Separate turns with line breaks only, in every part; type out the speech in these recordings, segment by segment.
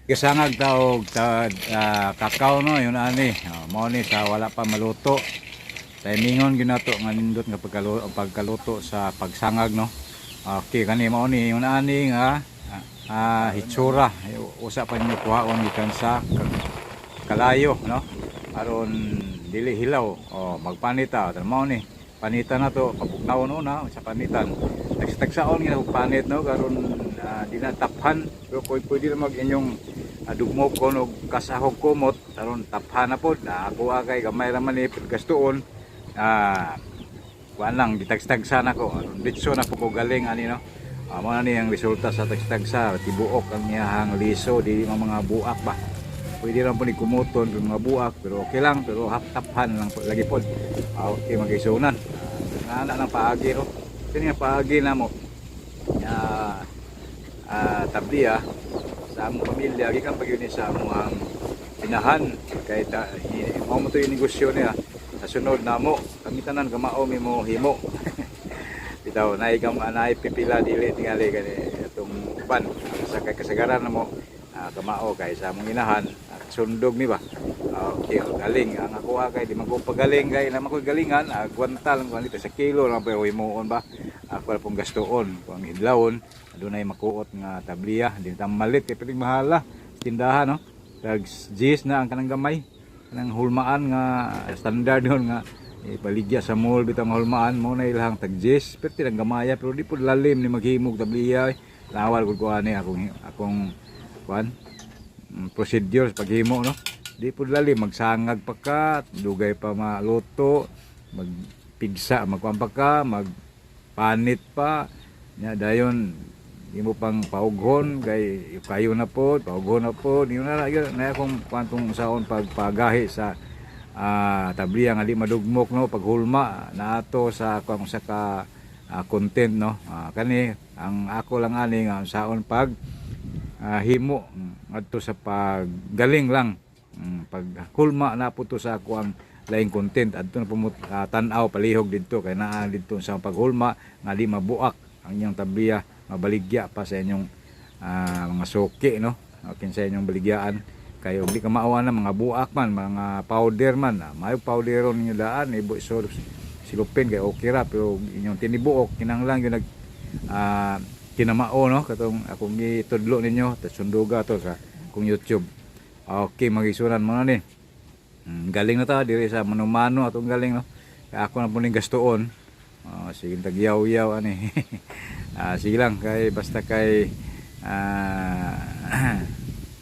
Kasangag ta og ta, kakao, no, yun ani. Oh, mao ni sa wala pa maluto. Timingon gyud nato nga nindot nga pagkaluto sa pagsangag, no. Okay, kani mao ni yun ani nga hitsura. Usa pa ninyo kuhaon gikan sa kalayo, no, aron dili hilaw. Oh, magpanita tan mao ni. Panita na to, pabugnawon una sa panitan. Tagsaon gyud og panit, no, karon di na taphan, pero pwede, pwede na mag inyong dugmokon og kasahog kumot aron taphan na pod. Na ako kay gamay ra man ni gastuon. Kuan lang, gitagstagsa na ko aron ditso na po ko galing ani, no. Mao na ni ang resulta sa tagstagsa, tibuok ang iyahang liso, di mga buak ba. Pwede lang po ni kumuton kung mga buak, pero okay lang, pero half taphan lang po lagi pod. Okay, magisunan na ng paagi, no. Kini nga paagi na mo tabliya sa among pamilya gikan pa gyud ni sa among inahan kay ta mao mo to yung negosyo niya. Sa sunod namo kami tanan kamao mi mo himo bitaw naay kam naay pipila dili tingali kani atong uban sa kay kasagaran namo kamao kay sa among inahan at sundog mi ba. Okay, oh, galing ang ako kay di man ko pagaling kay naman ko galingan, gwanta lang ko sa kilo lang pero himuon ba ako ra pong gastuon kung ang hidlawon adunay makuot nga tabliya di ta malit kay piling mahala sa tindahan, no. Tag G's na ang kanang gamay, kanang hulmaan nga standard yun nga ipaligya sa mall bitang hulmaan mo na ilahang tag G's pero tinang gamaya, pero di pud lalim ni maghimog tabliya eh. Lawal gud ko ani akong akong kuan procedure sa paghimo, no. Di pud lalim, magsangag pa ka, dugay pa maluto, magpigsa, magkuan pa ka, magpanit pa nya, dayon imo pang paughon kay kayo na po, paughon na po yun na yun na akong kwantong saon pagpagahi sa tabliya nga di madugmok, no, paghulma naato sa akong sa ka content, no. Kani ang ako lang ani nga saon pag himo ngadto sa paggaling lang, pag hulma na po to sa ako ang laing content adto na pumut tan-aw palihog didto kay naa didto sa paghulma nga di mabuak ang inyong tabliya, mabaligya pa sa inyong mga suki, no, o kinsa inyong baligyaan kay og di ka maawa na mga buak man, mga powder man, mayo powderon ninyo daan ibo so silupin kay okay ra, pero inyong tinibuok kinahanglan gyud nag kinamao, no, katong akong gitudlo ninyo ta sunduga to sa kung YouTube. Okay, magisuran mo na ni. Galing na ta diri sa manumano atong galing, no. Kaya ako na po ning gastuon. Oh, sige tagyaw-yaw ani. Sige lang kay basta kay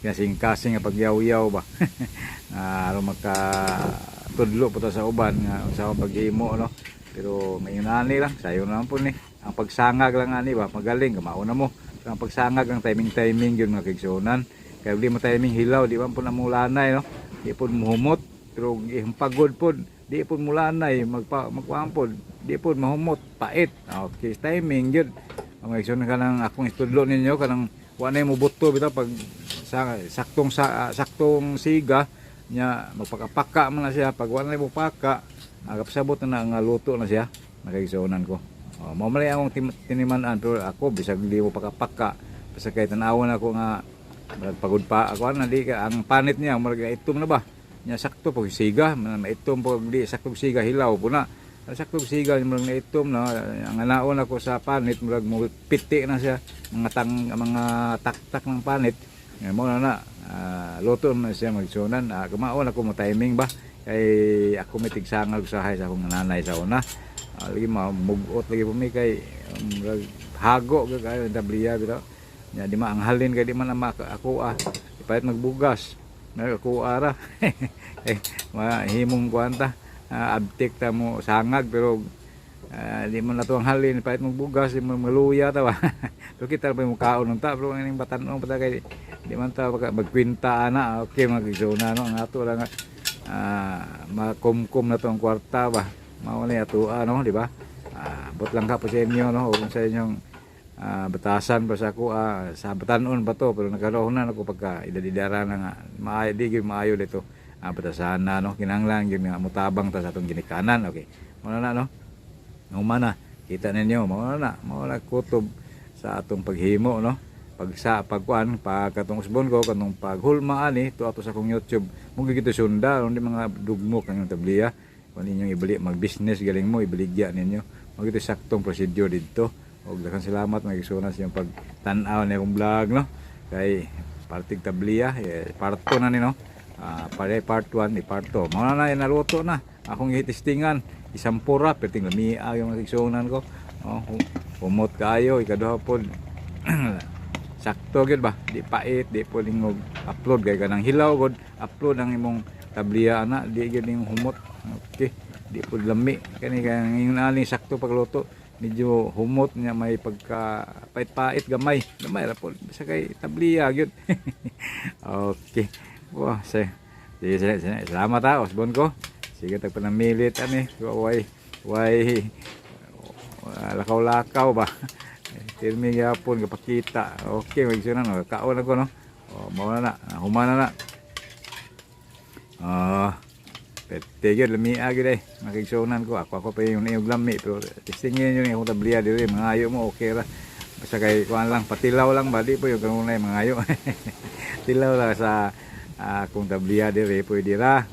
kasing kasing nga pagyaw-yaw ba. Aron maka tudlo po ta sa uban nga sa akong paghimo, no. Pero mayon ani lang, sayo na lang po ni. Ang pagsangag lang ani ba, magaling kamao na mo. Pero ang pagsangag ang timing-timing yun, mga kaigsuonan. Kay di mo timing hilaw, di man po na mulanay, no. Di po muhumot, pero pagod po, di po mulanay, magpa magkuhan po, di po mahumot, pait. Okay, timing yun. Ang mga kaigsuonan kanang akong istudlo ninyo kanang wa na mo buto bitaw pag sa, saktong sa, saktong siga nya magpakapaka man na siya. Pag wala na mo paka, agapsabot na nga luto na siya, nakigsuonan ko. Oh, mao man akong tiniman-an, pero ako bisag di mo pakapaka basta kay tan-awon ako nga murag pagod pa ako na di ka ang panit niya murag itom na ba nya, sakto pag siga maitom, pag di sakto siga hilaw po na. Ang sakto siga murag naitom na, ang anaon ako sa panit murag mo piti na siya, mga tang mga taktak ng panit. Nga mo na na luto na siya, magsunan. Kumaon ako mo timing ba kay ako may tigsangag usahay sa akong nanay sa una. Lagi mamugot lagi po mi kay murag hago ka kayo tabliya bitaw nya, di maanghalin kay di man na ako ipalit magbugas na ako ara eh mahimong kuanta abtik ta mo sangag, pero di man na to ang halin, palit magbugas, di man maluya ta ba. Pero kita pa yung kaon ng ta, pero ang ining batan-ong pa ta kay di man ta magkwinta ana. Okay, mga no, ang ato lang makumkum na to ang kwarta ba, mao na ato ano, di ba? Bot lang ka po sa inyo, no, o sa inyong batasan ba sa ako sa batanon ba to, pero nagkaroon na ako pagka idadidara na nga maayo di gyud maayo dito batasan na, no, kinahanglan gyud nga mutabang ta sa atong ginikanan. Okay, mao na no. Nung na kita ninyo, mao na kutob sa atong paghimo, no. Pag sa pagkuan, pag katong usbon ko katong paghulma ani to ato sa akong YouTube mo gito sunda undi mga dugmok ang inyong tabliya. Kung inyong ibali mag business galing mo ibaligya ninyo mo gito saktong procedure didto. Og daghang salamat, mga igsuonan, sa inyong pagtan-aw ni akong vlog, no, kay partig tabliya eh, part 2 na ni, no. Ah, pare part 1 ni part 2 mao na naluto na akong gitistingan isampura perting lamia yung mga igsuonan ko. Oh, humot kaayo. Ikaduha pod, sakto gyud ba, di pait, di po ningog upload kay kanang hilaw gud upload ang imong tabliya ana, di gyud ning humot. Okay, di po lami kani kay ingon ani sakto pagluto, medyo humot niya, may pagka pait-pait gamay gamay ra po basta kay tabliya gyud. Okay, wow, sige, sige, sige, salamat ha, osbon ko. Sige tag panamilit ani, way way lakaw-lakaw ba. Pirmi gyapon kapakita. Okay, magsunan no. Kaon ako, no. Oh, mao na na. Humana na. Ah, pete gyud lamia gyud eh. Makigsunan ko. Ako ako pa yung niyog lami pero testingin yun yung akong tabliya diri mga ayo mo, okay ra. Basta kay kuan lang, patilaw lang ba, di po yung kanunay mga ayo. Tilaw lang sa akong tabliya diri, pwede ra.